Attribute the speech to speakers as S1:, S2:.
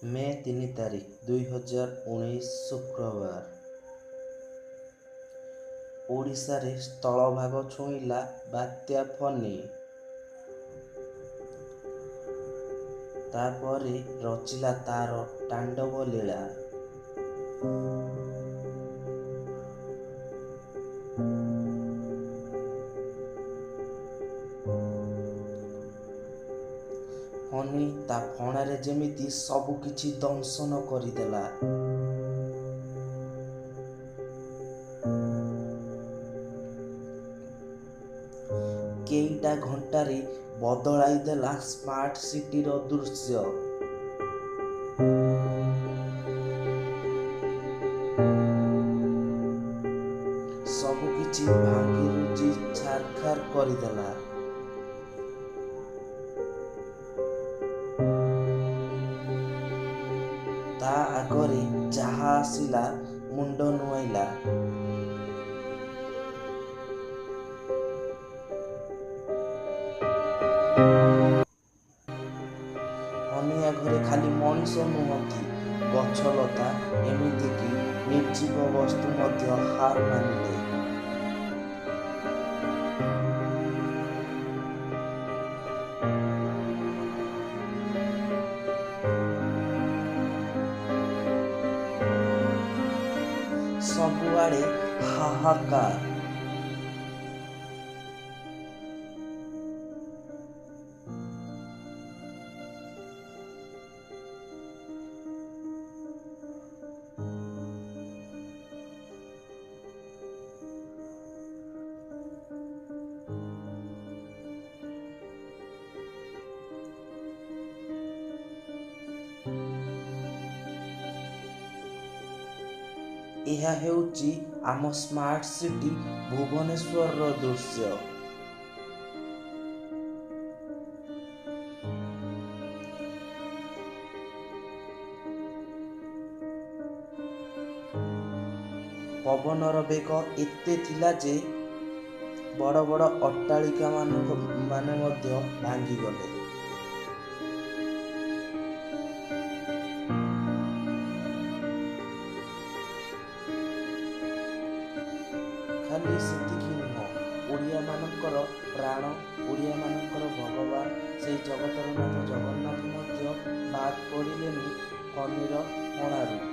S1: ମେ 3 ତାରିଖ 2019 ଶୁକ୍ରବାର। ଓଡ଼ିଶାରେ ସ୍ଥଳଭାଗ ଛୁଇଁଲା ବାତ୍ୟା ଫନି। ତାପରେ ରଚିଲା ତାର ତାଣ୍ଡବ ଲୀଳା। ଫନି ତା ଫଣାରେ ଯେମିତି ସବୁକିଛି ଦଂଶନ କରିଦେଲା। କେଇଟା ଘଣ୍ଟାରେ ବଦଳାଇ ଦେଲା ସ୍ମାର୍ଟ ସିଟିର ଦୃଶ୍ୟ। ସବୁକିଛି ଭାଙ୍ଗିରୁଜି ଛାରଖାର କରିଦେଲା। ତା ଆଗରେ ଯାହା ଆସିଲା ମୁଣ୍ଡ ନୁଆଁଇଲା। ଫନି ଆଗରେ ଖାଲି ମଣିଷ ନୁହନ୍ତି, ଗଛଲତା, ଏମିତିକି ନିର୍ଜୀବ ବସ୍ତୁ ମଧ୍ୟ ହାର ମାନିଲେ। ସବୁଆଡ଼େ ହାହାକାର। ଏହା ହେଉଛି ଆମ ସ୍ମାର୍ଟ ସିଟି ଭୁବନେଶ୍ୱରର ଦୃଶ୍ୟ। ପବନର ବେଗ ଏତେ ଥିଲା ଯେ ବଡ଼ ବଡ଼ ଅଟ୍ଟାଳିକା ମାନେ ମଧ୍ୟ ଭାଙ୍ଗିଗଲେ। ଖାଲି ସେତିକି ନୁହଁ, ଓଡ଼ିଆମାନଙ୍କର ପ୍ରାଣ, ଓଡ଼ିଆମାନଙ୍କର ଭଗବାନ ସେଇ ଜଗତର ନାଥ ଜଗନ୍ନାଥ ମଧ୍ୟ ବାଦ୍ ପଡ଼ିଲେନି ଫନିର ଫଣାରୁ।